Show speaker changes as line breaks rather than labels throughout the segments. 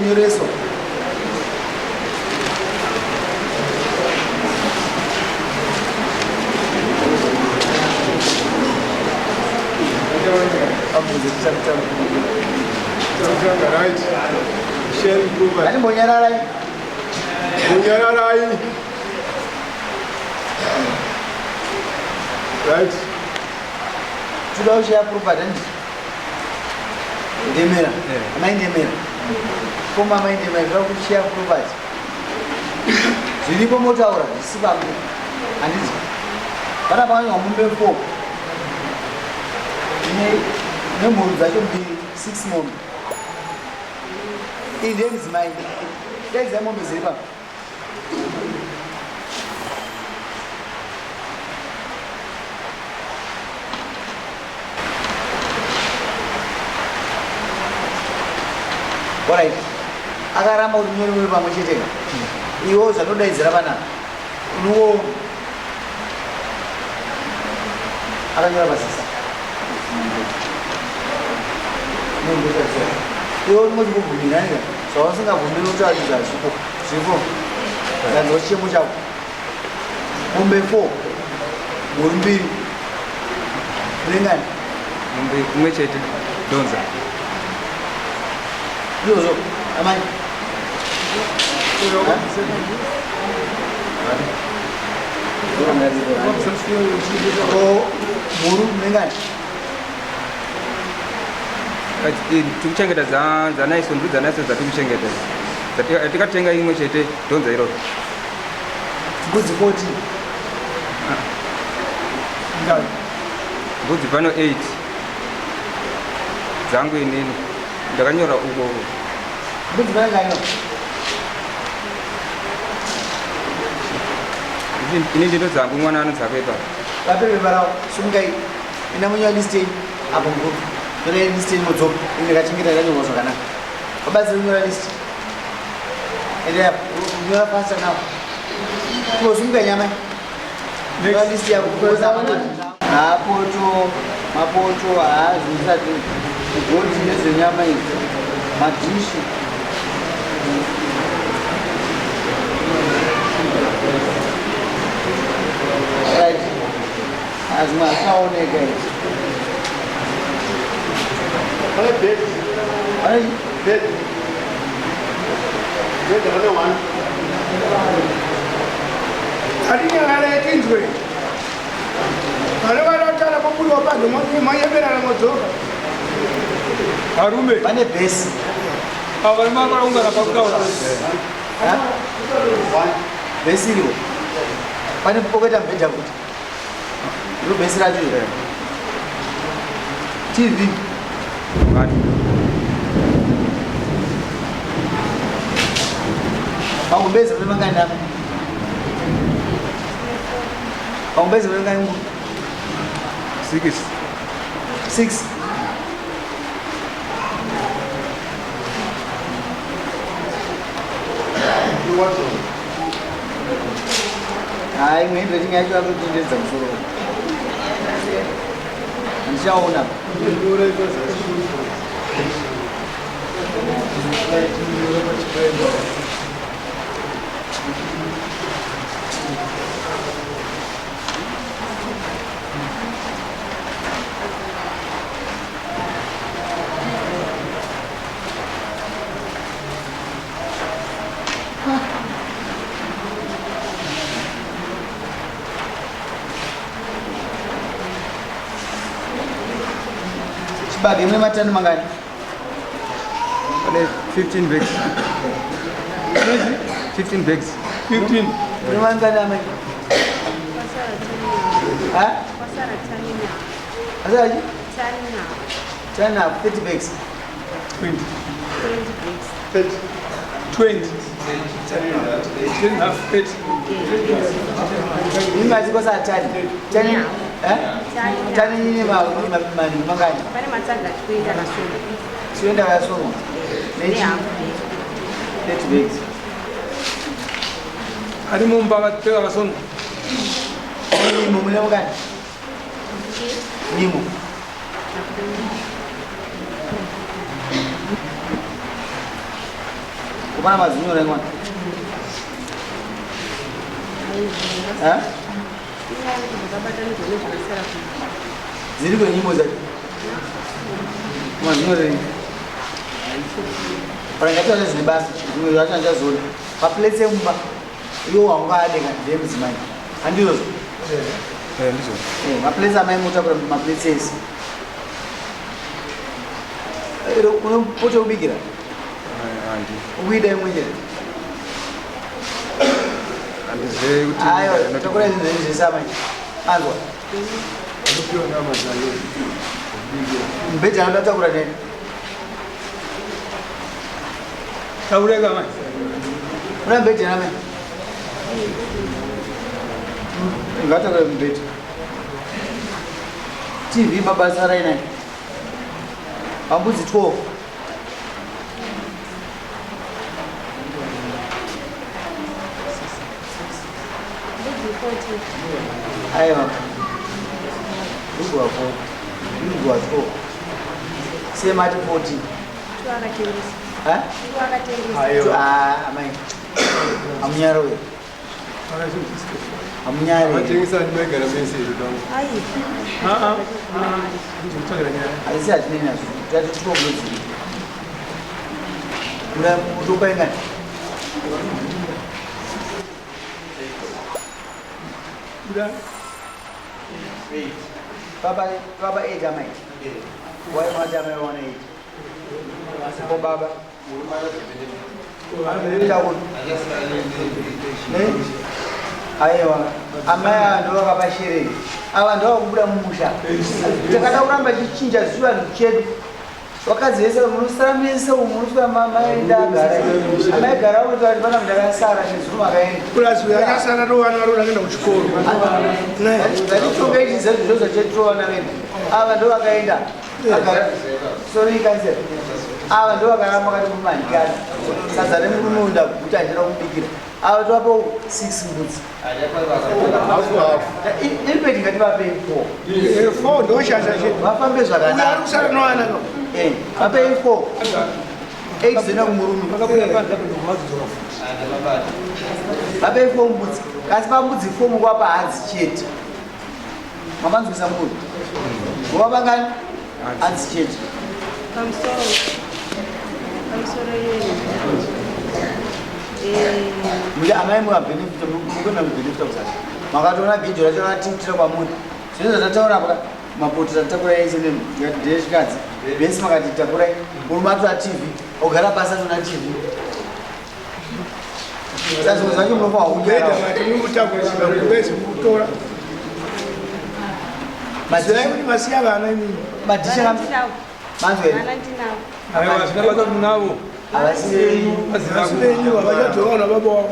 Nyoreso.
Right. Sharing property.
Animbonyararai.
Bonyararai. Right.
Toda kushare property handiti? Ndemera. Amai Ndemera. Koma amai Ndemera toda kushare property. Zviripo motaura zvisi pamwe. Handiti? Pana pakanyorwa mombe 4. Ne nemhuru dzacho mbiri 6 mombe. Iyi ndiye mudzimai. Daidzai mombe dziri pano. Alright. Akaramba kuti munyore muri pamwe chete ka. Iwo zvatodaidzira panapa. Unowo akanyora pasisa. Iwe unongoti kubvumirani ka. Zvausingabvumiri kutaura kuti zvazvipo. Zvipo. Ndanzwa chichemo chako. Mombe 4. Mhuru mbiri. Ringani?
Mombe imwe chete dhonza.
Ndizvozvo amai. Mhuru mingani?
Tikuchengeta dzanaiso mbiri dzanaiso dzatikuchengeta. Tikatenga imwe chete dhonza iroro.
Mbudzi 14.
Ngani?
Mbudzi pano 8 dzangu inini ndakanyora uko.
Mbudzi pano ngani?
Ini ndino dzangu mwana anodzako ipapo.
Vape bepa ravo sumukai ina munyora list yenyu apo mukuru. Nyorai list yenyu modzoka. Ini ndakachengeta yakanyorwa zvakanaka. Vabatsire kunyora list. Ende apo nyora faster now. Kosumuka nyama. Nyora list yako. Mapoto, mapoto haazvisati kugoti nezvenyama idzi. Madhishi. Right. Azvimwe hazvichaoneka izvi.
Pane bed.
Pane
Bed. Bed pane one.
Hatinyarare tinzwe. Vane vanotara pobudiwa panze manyeberana modzoka.
Varume.
Pane bhesi.
Ava varume vakaungana pakutaura.
Ha? Bhesi iriwo. Pane pokuita mubhedha kuti. Ndiro bhesi racho iri. TV. Pakumbezi mune mangani apa? Pakumbezi mune mangani?
6.
6. Hayi, imwe handwriting yacho yakutenderedza musoro. Handichaona. Chibage mune matani mangani?
Pane 15 bags. 15 bags.
15.
Mune mangani amai? Ha?
Kwasara tani nyama.
Asara chi?
Tani nyama.
Ten up, 30 bags.
20. 30. 20. 10 half 30.
Mimi atikosa tani. Tani. Eh? Tani nini ma mangani?
Pane matsaga 20 akasoma.
20 akasoma. Nechi. 30 bags.
Ari mumba vateka vakasoma.
Nyimo mune mangani? Nyimo. Kupana mazinyo rengwa. Eh? Ziri kwenye nyimo zacho. Mazinyo renyu. Parangati zvacho zvine basa, zvimwe zvacho handichazoona. Paplate yemumba iwo waungade kana ndeyemudzimai. Handizvozvo?
Eh, ndizvo.
Eh, maplates amai mutakura maplates ese. Unopote kubikira?
Handi.
Ukuida imwe chete?
Handizive kuti
Aiwa, takura zvinhu zvenyu zvese amai. Anzwa. Mubhedha anoda kutakura neni.
Taureka mai.
Una mubhedha namai? Ngatakura mubhedha. TV mabasa rainai. Pambudzi 12. Aiwa. Ndugwa 4. Ndugwa 4. Semati 14. Eh? Ah, amai. Amunyari uyo. Amunyari.
Vatengesa maigara mese iro tangu.
Ah ah. Ndikutsvagira nyaya.
Asi hatinei nazvo. Tati 12 ndodziri. Muna mutopa ingani?
Buda.
Baba, baba 8 amai. Why mati amai wana 8? Ko baba. Takura. Ne? Aiwa. Amai ava ndo vakapa shereni. Ava ndo vakubuda mumusha. Takada kuramba chichinja zuva chedu. Vakadzi vese munosara mese umu munosvika maenda agara. Amai gara kuti vari pana ndakasara nezuro makaenda.
Plus yakasara tovana vari kuenda kuchikoro.
Zvatitonga ichi zvezvo zvachetovana venda. Ava ndo vakaenda. Agara. Sorry cancel. Ava ndo vakaramba vakati mumandikana. Sadza remurume uyu ndaguta handina kumubikira. Ava tovapo 6 mbudzi. Ipeti ngativapei 4.
4 ndoshasha chete.
Vafambe
Uyo ari
zvakanaka.
kusara novana ka.
Eh, vapei 4. 8 dzinoenda kumurume.
Vakabuda panze apo ndokumadzoka futi.
Vapei 4 mbudzi. Kasi pambudzi 4 mukuwapa hadzi chete. Mamanzwisa mukuru. Wavapa ngani? Hadzi chete.
Pamusoro. Pamusoro yenu.
Muti amai mukabhenefita mukona kubhenefita kusati. Makatoona gejo racho ratiutira kwamuri. Zvino zvataura apa mapoto tatakurai ese ndechikadzi. Bhesi makati takurai. Murume atora TV, ogara pasi atona TV. Saka zvimwe zvacho munofanira
Mubhedha
kunyara.
mati mukutakura chibese mukutora. Zirai kuti masiya vana imimi.
Madhishi manzwa here?
Vana ndinavo.
Aiwa, zvina basa munavo.
Havasi venyu.
Vasi venyu havachadzoka na baba wavo.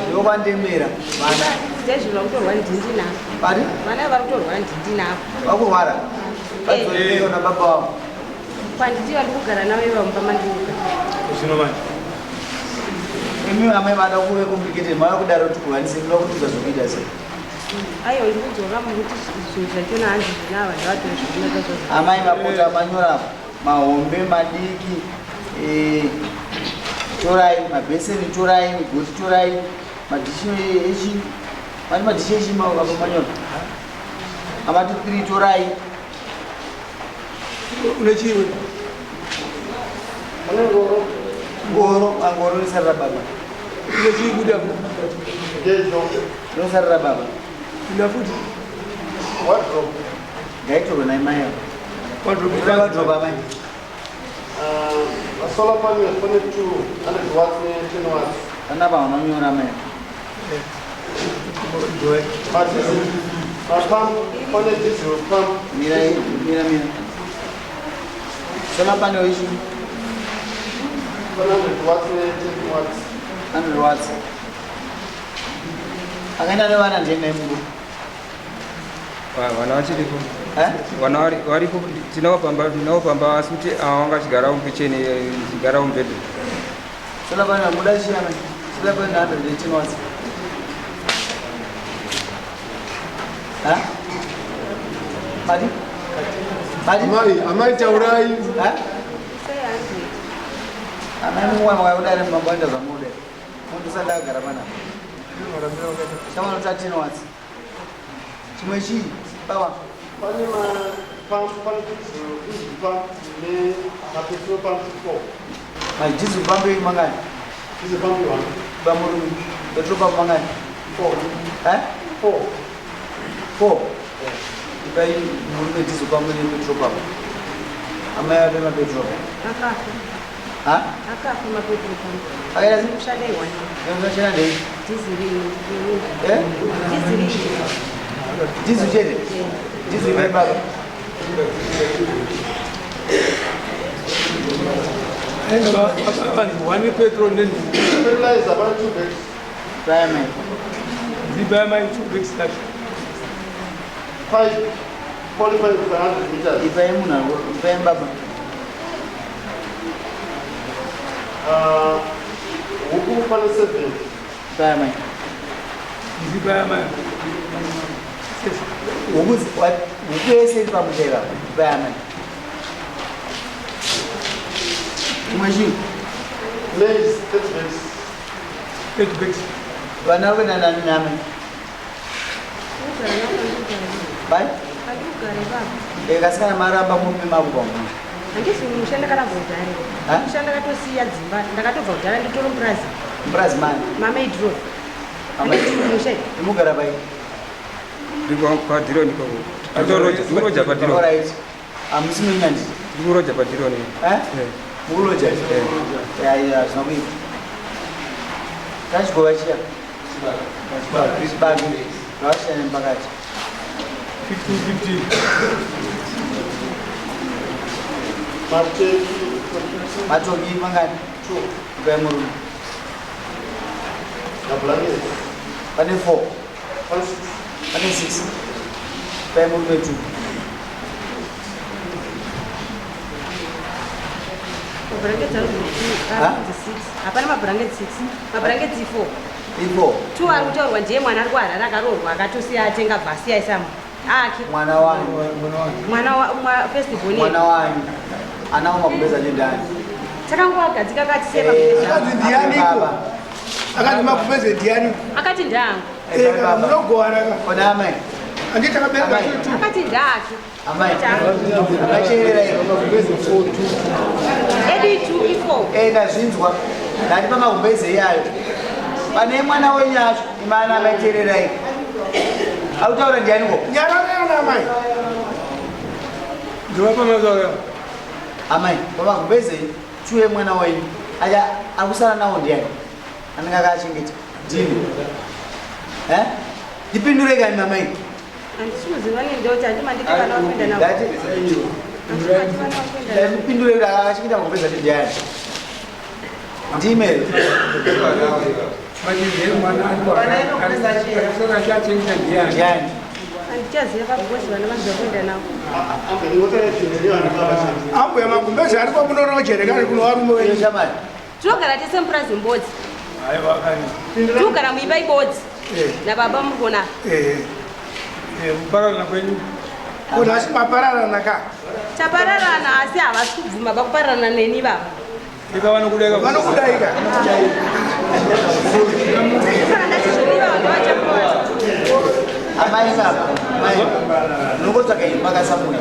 Ndokwandemera vana.
Zezvo vakutorwa ndindinavo.
Pari?
Vana vari kutorwa ndindinavo.
Vakurwara. Vadzorereka na baba wavo.
Kwanditi vari kugara navo ivo mumba mandiri.
Zvino manje.
Imi amai vada kuve complicated, mava kudaro kuti kuvanise munoda kutiudza zvokuita sei?
Aiwa, ndikudzoka mukuti zvinhu zvachona hanzi zvinava ndavatore zvinoita zvazvo.
Amai mapota manyora mahombe madiki, torai mabheseni, torai migoti, torai madhishi echi, mati madhishi echi apa manyora amati 3 torai.
Une chiwe.
Ngoro, ngoro rinosarira baba.
Une chii kuda.
Rinosarira baba.
Kuda futi.
Ngaitorwe naimai avo.
Wardrobe.
Torai wardrobe amai.
Solar panel pane 200 watts ne 10 watts.
Panapa vanonyora amai.
Mapump pane diesel pump.
Mira, mira, mira. Solar panel ichi
100 watts ne10 watts.
100 watts. Akaenda nevana ndiye naye mukuru.
Vana vachiripo.
Eh?
Vana varipo, tinavo pamba, tinavo pamba, asi kuti ava vanga vachigara mukicheni, vachigara mubhedha.
Solar panel muda chiyana. Solar panel 110 watts. Ha? Madi? Madi?
Amai, amai taurai.
Ha?
Sei 100.
Amai mumwe wakudari mamboenda zvamuda. Munhu usati agara panapa. Shamwari kuti 10 watts. Chimwe chii? Baba.
Pane mapump, pane diesel pump nemapetrol pump 4.
Madhizuru pump mangani?
Diesel pump 1.
Pamurume. Petrol pump mangani?
4.
Eh?
4.
4. Ipai murume diesel pump nepetrol pump. Amai vape mapetrol.
Akafa.
Ha?
Akafa mapetrol pump.
Akaita sei?
Mushanda iwani.
Mushanda ndei?
Dhiziri.
Eh?
Dhiziri.
Diesel chete? Diesel ipai baba.
One petrol neni.
Fertilizer pane 2 bags.
Ipai amai.
Ndibaya mai two bags tacho.
5 45 per 100 meters.
Ipai munhu ipai baba.
Huku pane 7.
Ipai amai.
Ndibaya mai.
Huku huku yese iri pamusha ipapo. Ipai amai. Chimwe chii?
Maize 30 bags.
30 bags.
Vana vari kuenda nani namai?
Kugara navo pandikugara.
Bai?
Pandikugara ipapo.
Eh, kasikana maramba murume mako pamusha.
Handisi musha ndakaramba kudhara.
Ha?
Musha ndakatosiya dzimba, ndakatobva kudhara nditori mupurazi.
Mupurazi mani?
Mamaidro.
Amai.
Handisi musha.
Imugara pai?
Ndiri padhironi ikoko. Tikuroja padhironi.
Alright. Hamusi munyanditi?
Tiri kuroja padhironi.
Eh?
Eh.
Mukuroja?
Eh.
Ya, ya, hazvina kuipa. Tachigova chiya. Chibage. Ngavashiyane pakati.
15 15.
Mateki
Matoki mangani?
2.
Ipai murume.
Mablankets.
Pane 4.
Pane 6.
Pane 6. Ipai murume 2.
Mabhurangeti
Ha?
ari 6. Hapana mabhurangeti 6. Mabhurangeti 4.
I4.
Two ari kutaurwa ndiye mwana ari kuHarare akaroorwa akatosiya atenga vhasi aisamo. Ake.
Mwana wani.
Mwana wa first born.
Mwana wani. Anawo magumbeza nendani.
Takangovagadzika kati sei
Akati ndianiko? Akati magumbeze ndianiko?
Akati ndangu.
Eh, kana munogowana ka.
Ona amai.
Handiti takabereka
Amai.
tiri two.
Akati ndake.
Amai. Amacherera iro.
Edu i2 i4.
Eh, ndazvinzwa. Ndati pamagumbeze iyayo. Pane mwana wenyu acho, imana amaiterera iro. Akutaura ndianiko?
Nyarara na amai.
Ndovapa mazaura.
Amai, pamagumbeze tuye mwana wenyu. Acha akusara nawo ndiani? Anenge akachengeta. Ndini. Eh? Ndipindure kani amai.
Handisi kuziva nendoti handimanditi vana vakuenda navo.
Ndati
Handimanditi vana vakuenda navo.
ndipindure kuti akachengeta magumbeze acho ndiani? Ndime. Ndiani?
Handichaziva pakukozi vana vanhu vakuenda navo.
Ambuya magumbeze ari kwamunorojereka ari kuno varume wenyu.
Shamari.
Tinogara tese mupurazi mubodzi.
Aiwa kani.
Tinogara muimba ibodzi.
Eh.
Nababa muri kuona.
Eh.
Kupararana kwenyu.
Kona asi mapararana ka.
Tapararana asi havasi kubvuma vakupararana neni baba.
Ika vanokudai ka.
Vanokudai ka.
Saka ndati zvoni baba ndavachakuva.
Amai baba, amai. Munongotsvaga imba kasamuna.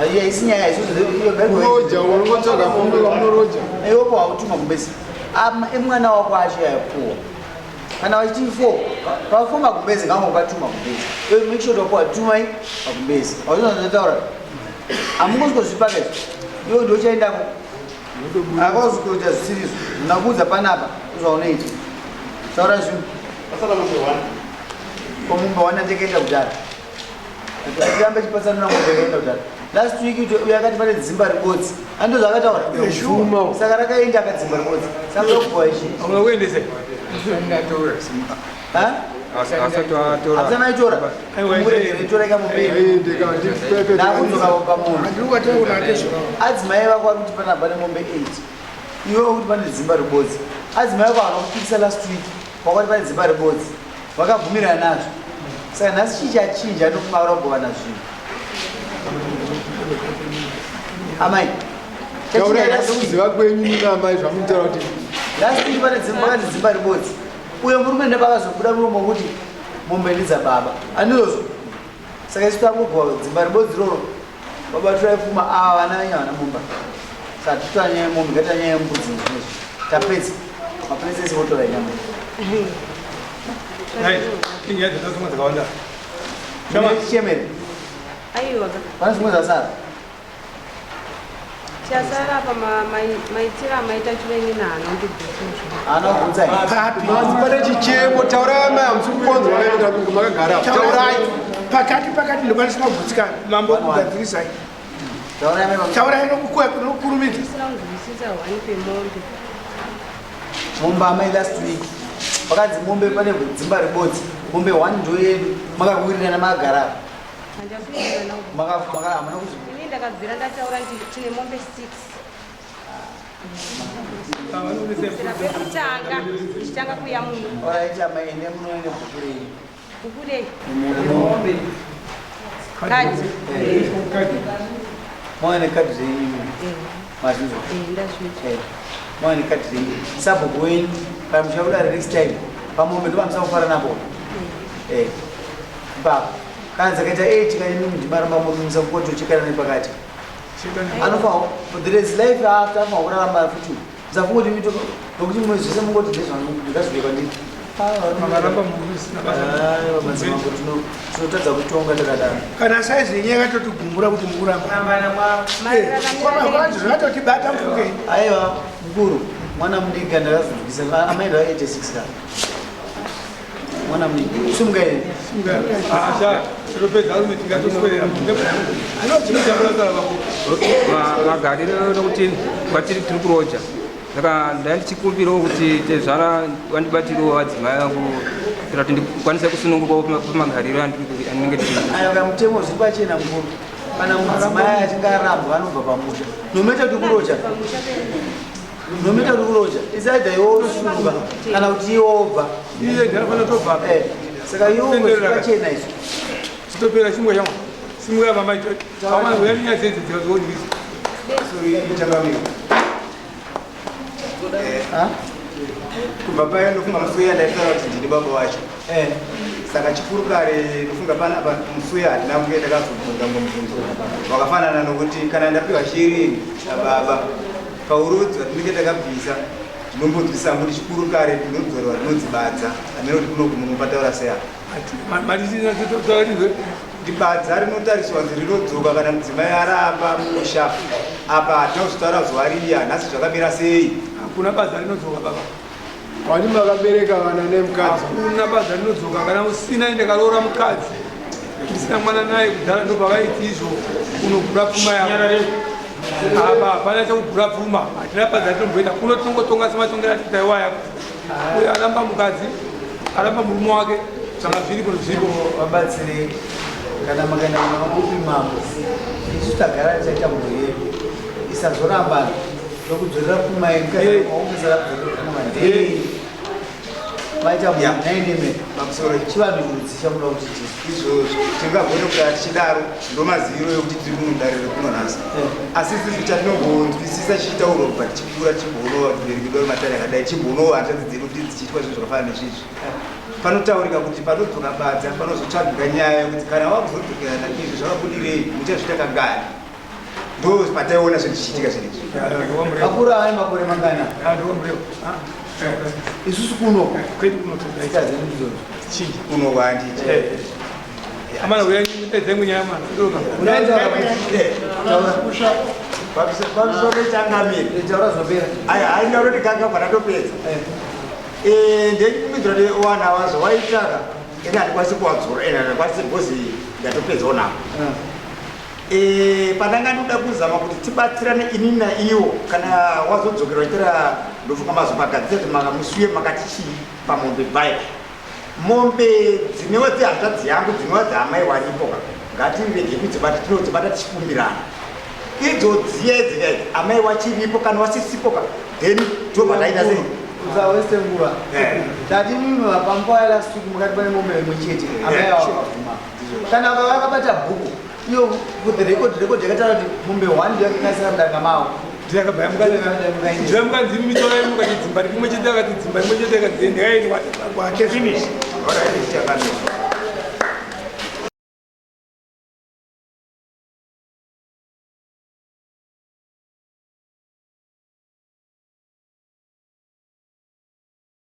Aiya isi nyaya isusu iyo
Uroja, unongotsvaga mombe unorodya.
Iwopo hautuma gumbezi. Emwana wako acho yapuwa. Kana vachiti 4, pa4 magumbezi ngangopa 2 magumbezi. Iwe make sure wapuwa 2 mai magumbezi. Hauzonzotaura. Hamungozvipaka izvi. Iwe ndochaendako. Akazikuita zvisirizvo. Ndakuudza panapa zvaunoita. Taura zvinhu.
Pasala mombe 1.
Komumba wana ndekaenda kudhara. Tirambe chipatsanura mombe yakaenda kudhara. Last week uyo akati pane dzimba ribodzi. Ando zvakataura.
Sure.
Saka rakaenda akadzimba ribodzi. Saka kubva ichi.
Hauna kuendese.
Ha?
Asati atora.
Asana itora.
Aiwa,
Muregere itora ikamupei. Ndakudzoka pamunhu.
Handiri kwataura atezvora.
Adzimai vako vari kuti panapa pane mombe 8. Iwe kuti pane dzimba ribodzi. Adzimai vako havana last week. Wakati pane dzimba ribodzi. Vakabvumirana nazvo. Saka nhasi chii chachinja ndofunga vari kugovana zvinhu. Amai.
Taurai kuziva kwenyu nina amai zvamunotaura kuti
Last week pane dzimba vakati dzimba ribodzi. Uyo murume ndepakazobuda muromo kuti mombe ndedzababa. Andizvozvo. Saka isu tangobva dzimba ribodzi roro. Baba torai pfuma ava vana venyu havana mumba. Saka titora nyaya yemombe ngatitora nyaya yembudzi nezvinezvi. Tapedza. Mapurisa ese votora nyama.
Right. Inyaya dzatosungwa dzakawanda. Chama.
Chemere.
Aiwa.
Pane zvimwe zvasara.
Chasara apa maitiro amaita chivengi naana ndibvutuzvo.
Haana kubvutsa here?
Papi.
Manzi pane chichemo taurai amai hamusi kukonzwa nai makagara apa. Taurai.
Pakati pakati ndokwanisina kugutsikana. Mambo kugadzirisai.
Taurai amai pamusoro.
Taurai nokukurumidza.
Tisina kunzwisisa hwani pemombe.
Mombe amai last week. Vakanzi mombe pane dzimba ribodzi. Mombe 1 ndo yedu. Makawirirana makagara apa.
Handakuwirirana.
Maka maka hamuna kuzi
Ini ndakabvira ndataura nditi tine mombe 6. Kubvira pekutanga tichitanga kuya muno.
Alright amai ende munoende bhuku renyu.
Bhuku rei? Kadi.
Maone kadhi renyu. Mazvinzwa.
Ndazvinzwa.
Maone kadhi renyu. Sabhuku wenyu kana muchabuda next time pamombe ndopamusa kufara napo. Eh. Ipapo. Kana dzakaita 8 kana imi ndimaramba musa kukotochekana nepakati. Anofa there is life after anofa kurarama futi. Musafunga kuti mito nokuti mumwe zvese mungoti ndezvangu ndingazvibeka ndini.
Makaramba murisina basa.
Aiwa madzimambo tinotadza kutonga takadaro.
Kana saizi yenyu yakatotigumbura kuti mukuramba. Kwamavanzi zvatotibata mfunge.
Aiwa mukuru mwana mudiki ndakazonzwisa amai ndava 86 ka. Mwana mudiki simuka ine.
Asha, tinopedza arume tingatoswera. Anotinotaura vako.
Magariro nokuti kwatiri tiri kuroja. Saka ndai ndichikumbirawo kuti tezvara vandibatsirewo vadzimai vangu kuitira kuti ndikwanise kusunungukawo pamagariro andinenge ndichiita.
Aiwa kana mutemo zviri pachena mukuru. Kana mudzimai achinge arambwa anobva pamusha. Nometa kuti kuroja. Nometa kuti kuroja. Isaidha iwe wosununguka kana kuti iwe wobva.
Iye ndinofanira tobva.
Eh, saka iwe zviri pachena izvo.
Chitopera chimwe changu. Simuka mama icho. Mama uya nyaya dzedzi dzikazoonisa.
Changamiro. Kubva paya ndofunga musuya ndaitaura kuti ndini baba wacho. Saka chikuru kare ndofunga panapa musuya hatina kunge takazobvunza mubvunzo wakafanana nokuti kana ndapiwa shiri nababa paurudzi watinenge takabvisa ndinombonzwisisa kuti chikuru kare ndinodzorwa rinodzibadza hameno kuti kuno munopataura sei apa. Ndibadza rinotariswa kunzi rinodzoka kana mudzimai aramba musha apa hatina kuzotaura zuva riya nhasi zvakamira sei.
Hakuna badza rinodzoka baba.
Kwani makabereka vana nemukadzi.
Hakuna badza rinodzoka kana usina ndakaroora mukadzi ndisina mwana naye kudhara ndopavaiti izvo unogura pfuma yako. Apa hapana chekugura pfuma hatina badza rinomboita kuno tinongotonga sematongero atita iwaya. Uyo aramba mukadzi aramba murume wake zvanga zviripo zviripo.
Vabatsirei kana makaenda kuna upi mambo isu tagara tichaita mhuri yedu isazorambana nokudzorera pfuma yedu kaongezera kudzorera pfuma ndei maita mhuri naineme
Pamusoro
chivanhu chirudzi chamuda kuti chii
izvozvo tingagone kugara tichidaro ndomaziviro ekuti tiri kunodariro kuno nhasi. Asi isusu chatinombonzwisisa chichitaurwa kubva tichikura tichimboonova vabereki vedu vari matare akadai tichimboonova hanzvadzi dzedu kuti dzichiitwa zvinhu zvakafanana nezvizvi. Panotaurika kuti panodzoka badza panozotsvagika nyaya yekuti kana wakuzodzokerana izvi zvakabudirei muchazviita kangani. Ndo pataiona zvinhu zvichiitika zvinhu izvi.
Akura ane makore mangana? Isusu kuno
kwedu kuno
tsika dzedu ndizvozvo.
Kuno kwanditi.
Amana uya ndedzengu nyaya mana.
Pamusoro changamire.
Taura zvinopera.
Aya haina kuti kanga panatopedza. Ndekumidzira kuti wana wazo waitaka. Ene handikwanisi kuwadzora ene handikwanisi because ndatopedzawo navo. Eh, pandanga ndoda kuzama kuti tibatsirane ini naiwo kana wazodzokerwa chitira ndofunga mazopagadzira kuti makamusuye makati chii pamombe baya mombe dzinewa dzehanzvadzi yangu dzinova dzaamai waripo ka ngatirege kudzibata tinodzibata tichifumirana idzo dziya idzi idzi amai wachiripo kana wasisipo ka then tobva taita sei
usaweste nguva
Eh.
tati mimi panguva yalast week mukati pane mombe imwe chete amai avo vakabvuma kana vakava vakabata bhuku iyo for the record record yakataura kuti mombe one ndiyo yakakasira mudanga mavo
ndakabaya mukanzi imi mitorai mukati dzimba rimwe chete akati dzimba rimwe chete akati ndikaendwa
Finish. Alright, chakanaka.